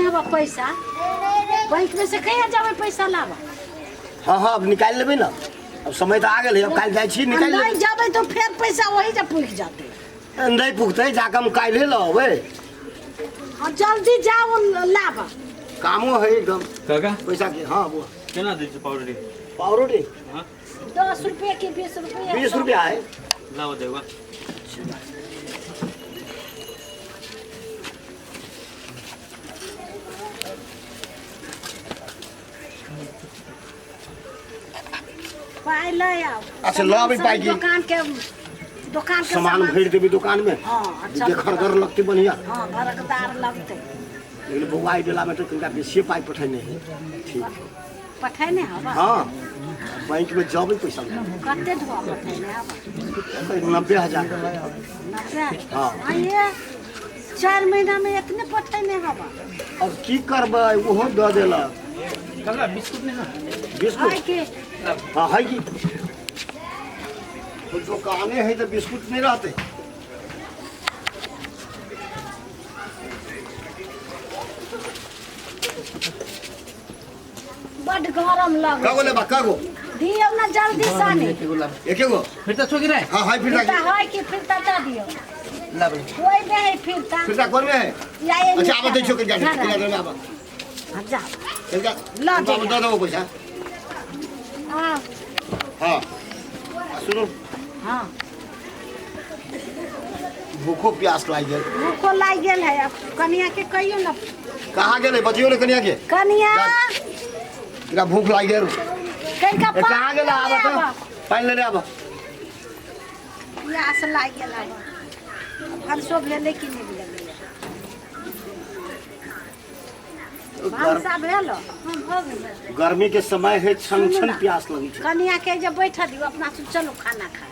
ने हवा पैसा बैंक में से कहिया जाबै पैसा लाबऽ? हाँ हाँ, अब निकालि लेबै ने, अब समय तऽ आ गेलै, अब काल्हि जाइ छी निकालि नहि लेबै। जाबै तऽ फेर पैसा वही जे पुगि जेतै। नहि पुगतै, जाकऽ हम काल्हि लऽ अबै। हाँ, जल्दी जाओ लाबऽ। कामो है एकदम। काका। पैसा के। हाँ बुआ। केना दै छै पाउरोटी? पावरोटी? हाँ। 10 रुपये की 20 रुपये? 20 रुपया है। लाओ देगा। पाइ लऽ आउ। अच्छा, लऽ अबै पाइ की? दुकान के सामान भरि देबै दुकान में। हाँ, अच्छा। देखरगर लगतै बढ़िया। हाँ, भरकदार लगतै। लेकिन बौआ, एहि बेला में तऽ कनिका बेसिए पाइ पठेने है, ठीक? पठेने हवा? हाँ, बैंक में जबै पैसा लए। कते धोआ पठेने हवा? 90,000। 90? हाँ। आइए 4 महीना में इतने पठेने हवा? अब की करबै, ओहो दऽ देलक। काका, बिस्कुट नहीं ना? बिस्कुट? है कि? हाँ, है की। तो दुकाने है तो बिस्कुट नहीं रहते? बड गरम लग। कागो लेबा, कागो? दियौ ना जल्दी साने। एके गो। फिर तो छोकी रहे। हाँ है फिरता। फिरता है कि? फिरता दऽ दियौ। ला बोले। कोई नहीं है फिरता। फिरता कोन में है? या ये। अच्छा, आबऽ दै छियौ कनिका, कनिका दे, आबऽ। हाँ, जा। कनिका। लऽ बाबू। जइया। दऽ देबो पैसा। हाँ। हाँ, आ सुनू। हाँ। भूखो प्यास लागि गेल। भूखो लागि गेल है। अब कनिया के कहियो ना। कहाँ गेलै? बजियौ ने कनिया के। कनिया। एकरा भूख लागि गेल। कनिका। ए, कहाँ गेलै? आबऽ तऽ, पानि लेने आबऽ। प्यास लागि गेल है। भनसो भेलै कि नहि भेलै? भनसा भेल? हाँ, भऽ गेल। गर्मी के समय है, छन सुनू छन ना। प्यास लगी छै। कनिया के जे बैठा दियौ, अपना से चलू खाना खाए।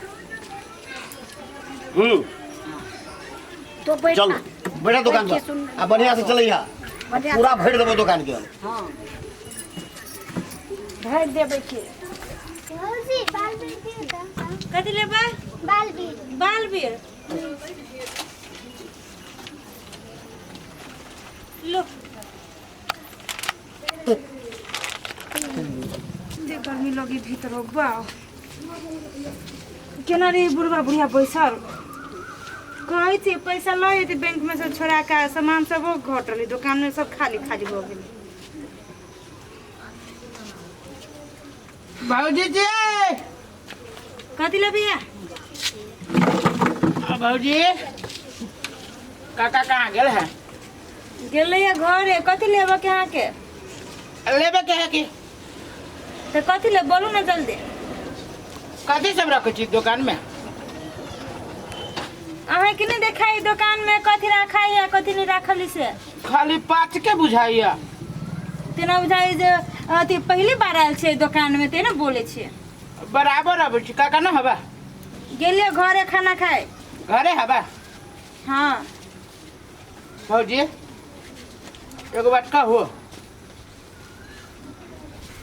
तो बैठा। चलू, बैठा दुकान बैठ के पर। सुन। आ बढ़िया से चलैहा। बढ़िया। पूरा भरि देबो दुकान के। हाँ, भरि देबै के। भौजी, बालवीर दियौ तऽ। कथी लेबै? बालवीर। बालवीर लो। एते गर्मी लगी भीतर हो बा। केना रे बुढ़वा बुढ़िया बैसल? कहै छी पैसा लऽ जेतै बैंक में से छोड़ा के, सामान सब घटल, दुकान में सब खाली खाली हो गेलै। भौजी जी। कथी लेबै? आ भौजी, काका कहाँ गेल है? गेलै घरे। कथी लेबऽ के अहाँके? लेबे के है कि? तऽ कथी लेब, बोलू ने जल्दी। कथी सब रखै छी दुकान में? अहाँके नहि देखाई दुकान में कथी राखाई या कथी नहीं राखल से? खाली पाँच के बुझाइया। तेना बुझाइ जे अथी पहली बार आयल छै दुकान में, तेना बोलै छियै। बराबर अबै छी। काका ना हवा? गेलियै घरे खाना खाए। घरे हवा? हाँ। भौजी, एगो बात कहू?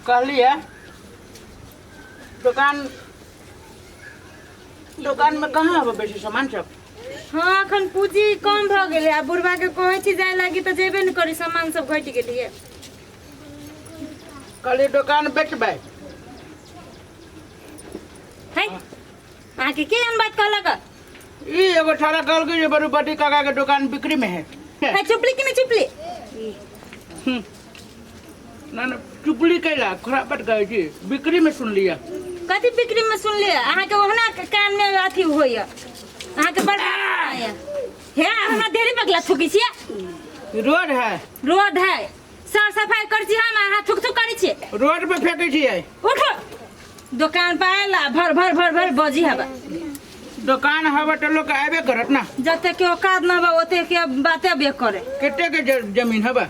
कहली है, दुकान दुकान में कहाँ हवा बेसी सामान सब? हाँ, अखन पूंजी कम भऽ गेलै आ बुढ़बा के कहै छी जाय लागी तऽ जेबे नहि करी, सामान सब घटि गेलियै। कहली, दुकान बेचबै। है, अहाँके के एहन बात कहलक? ई एगो छोरा कहलकै जे बड़ू बड़ी काका के दुकान बिक्री में है। है, चुपली कि नहि चुपली? ना ना, चुपली कैला? खराब बात कहै छी, बिक्री में सुन लिया। कथी बिक्री में सुनलियै? अहाँके ओहना कान में अथी होइए, अहाँके बड़ हे। हमरा ढेरी पगला थूकै छियै। रोड है। रोड है, साफ सफाई करै छी हम, अहाँ थुक थुक करै छियै। रोड पे फेंकै छियै। उठो, दोकान पर आयल आ भर भर भर भर बजी हबा। दुकान हवे तो लोग आबे करत ना। जते के औकात न बा, ओते के बाते बे करे। कते के जमीन हवे?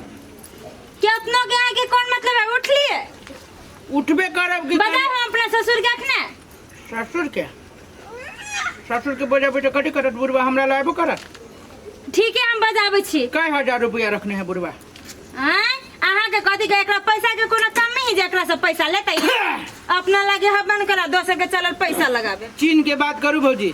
केतना के अहाँके कोन मतलब है? उठलिए? उठबे करब कि। बताउ हम अपना ससुर के अखने। ससुर के, ससुर के बजाबे तो कथी करत बुढ़वा? हमरा लाबो करत। ठीक है, हम बजाबै छी। कई हजार रुपया रखने है बुढ़वा? आँय, अहाँके कथी के? एकरा पैसा के कोनो कमी है जे एकरा से पैसा लेतै? अपना लागे हबन करा, दोसर के चलल पैसा लगाबे। चीन के बात करू भौजी।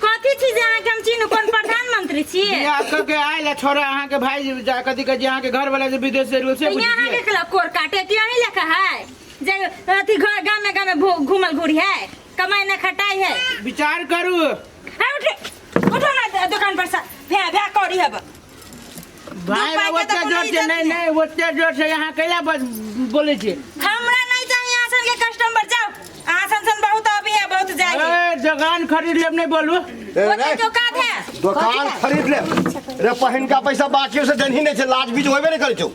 कथी? कथी छी जे अहाँके हम चिन्हू कोन प्रधानमंत्री छी बियाह कऽ के आयल आ छोड़ा अहाँके भाई जा कथी कहै छै अहाँके घर वाला जे विदेश से से तऽ यहाँ बुझिए अहाँके केला कोर काटे कि अहीं लेखा है जे अथी घर गामे गामे घूमल घूरी है कमाई न खटाई है। विचार करू। है उठे उठो ना दुकान पर से भे भे करी हब भाई पाइ के ओते तऽ कोनो जोर से इज्जत नहीं नहीं ओते जोर से यहाँ कैला बस बोले छी। हमरा नहीं चाहिए यहाँ सन के कस्टमर जाओ अहाँ सन सन बहुत अभी है बहुत जाएगी। ए दुकान खरीद लेब नहीं बोलू। ओते जो काज है दोकान खरीद ले रे पहिनका पैसा बाकी से देनही नहीं छै लाज बीज होबे नहीं करै छौ।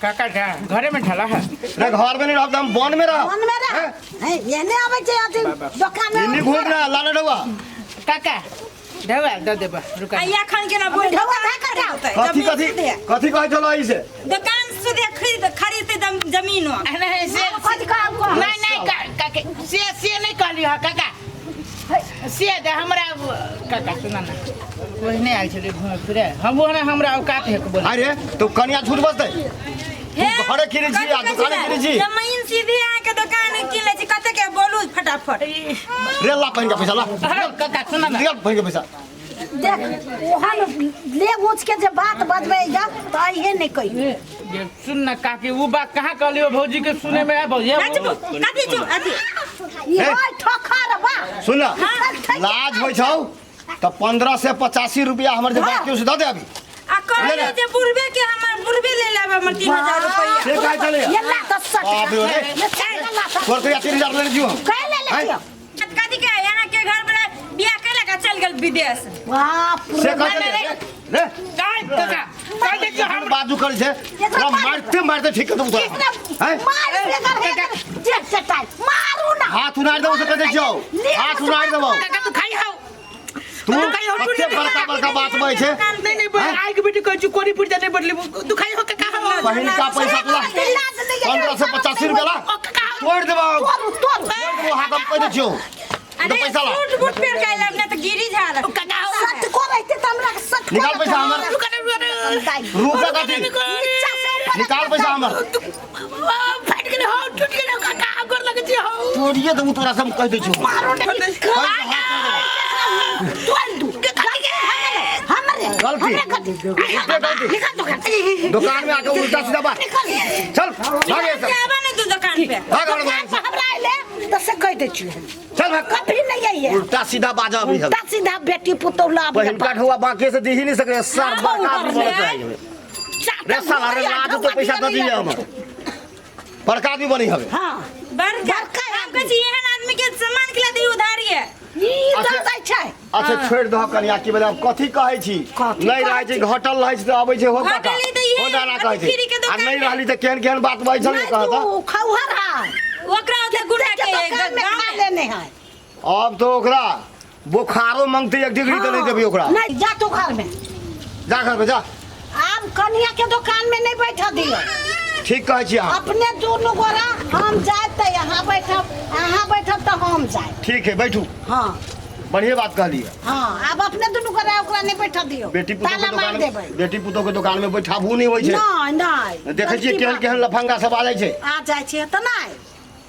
काका का घरे में ढला है। रे घर में नहीं रहब त हम वन में रहब। वन में रह हैं एने आबै छै अथी दोकान में। इन्नी घूम ना लाला डौआ। काका ढवा दे देबा रुका। आ एखन के ना बोल ढौआ धऽ कऽ जाउ। कथी कथी कथी कहै छलो ई से? दुकान सुधे खरीद खरीदते जमीन हो। नहीं से कथी कहब कहब? नहीं नहीं काका से से नहीं कहली हा काका से दे हमरा काका सुना ना ओहने आयल छलै घूमे फिरे हम ओहने हमरा औकात है के बोले। अरे तू कनिया झूठ बजतै? हे, तू घरे किनै छी आ कथी दुकाने कहै किनै छी? जमीन सीधे अहाँके दुकान किन लै छी कते के बोलू फटाफट। रे ला पहिनका पैसा ला। अरे काका सुना ना निकाल पहिनका पैसा। देख ओहन ले ऊँच के जे बात बजबै जा तऽ अइहे नहि कहियो। ये सुन ना काकी वो बात कहाँ कहलियो भौजी के सुने में आ भौजी। नाचबो कथी छु अथी ई होय ठोकर बा। सुन ना लाज होइ छौ तऽ 15 से 85 रुपया हमर जे बाकी से दऽ दे अभी। आ कहलियै जे बुढ़बे के हमर बुढ़बे ले लेब हमर 3000 रुपैया। से कहै छलै। ये ला तऽ सट। बाप रे रे। ये चल ला तऽ। तोर कहिया 3000 लेने छियौ हम? कै ले ले छियौ? कथी के यहाँ के घर वाला बियाह केलक आ चल गेल विदेश। बाप से रे कहै छलै रे काय काका काय देखियो हम बाजू करै छै तोरा मारते मारते ठीक कर देबौ तोरा। हैं? मार बेगर है जे चटाई मारू ना। हाथ उनार देबौ से कहै छियौ हाथ उनार देबौ। काका तू खाई हाउ तू कते बड़का बड़का बात बजै छै। नहीं नहीं बोल आई के बेटी कहै छी कोरी पुरजा नहीं बदली तू खाई हो काका हो। पहिनका पैसा तोरा 15 से 85 रुपया ला तोड़ देबौ। तोरू तोरू तोड़ देबौ हाथ हम कहि दै छियौ। अरे पैसा ला। सूट बूट पेर के आयल ना तऽ गिरी झाल। काका हो सट को रहते तऽ हमरा सट निकाल पैसा हमर। रुपया कथी? नीचा से ऊपर निकाल पैसा हमर। फाट गेल हो टूट गेल हो काका गोर लगै छी हो। तोड़िए देबौ तोरा से हम कहि दै छियौ। मारू नहीं तोड़ दू हमरे गलती। हमरे गलती उल्टे गलती। निकाल दुकान दुकान में आके उल्टा सीधा बात। चल भाग यहाँ से। आबा नहीं तू दुकान पे। भाग हमरा दुकान दुकान से। पर हमरा अइले तऽ से कहि दै छियै चल भाग। कभी नहीं आइए। उल्टा सीधा बाजा अभी हम। उल्टा सीधा बेटी पुतोह ला पहिनका ढौआ बाकी से दी ही नहीं सके सर बड़का आदमी बनत रही रे साला रे लाज तो पैसा दऽ दिए हमर। बड़का आदमी बनी हवे। हाँ बड़का बड़का हम कहै छी एहन आदमी के सामान के ला दी उधारी है। ई अच्छा। दऽ दै छै। अच्छा छोड़ि दह कनिया की भेलै आब कथी कहै छी? कथी नहीं कहै रहै छै घटल रहै छै तऽ अबै छै हो काका घटल तऽ इहे हो दादा कहै छै। फ्री के आ दोकान नहीं में। रहली तऽ केहन केहन बात बजै छलै नहीं कहत। तू खौहर है। ओकरा ओते गुड़ा के दुकान में गाँव खा में। लेने है। अब तो ओकरा बोखारो मंगते 1 डिग्री तऽ नहीं देबी ओकरा। नहीं जा तू घर में। जा घर में जा। आब कनिया के दुकान में नहीं बैठा दियो। ठीक कहै छी अहाँ। अपने दोनों गोरा हम जाए तऽ यहाँ बैठब अहाँ बैठब तऽ हम जाए। ठीक है बैठू। हाँ बढ़िया बात कहलिए। हाँ आब अपने दोनों गोरा ओकरा नहीं बैठा दियो। बेटी पुतोह के ताला मार दुकान देबै। बेटी पुतोह के दुकान में बैठाबू नहीं होइ छै। नहीं नहीं देखै छियै केहन केहन लफंगा सब आ जाइ छै। आ जाइ छै तऽ नहीं।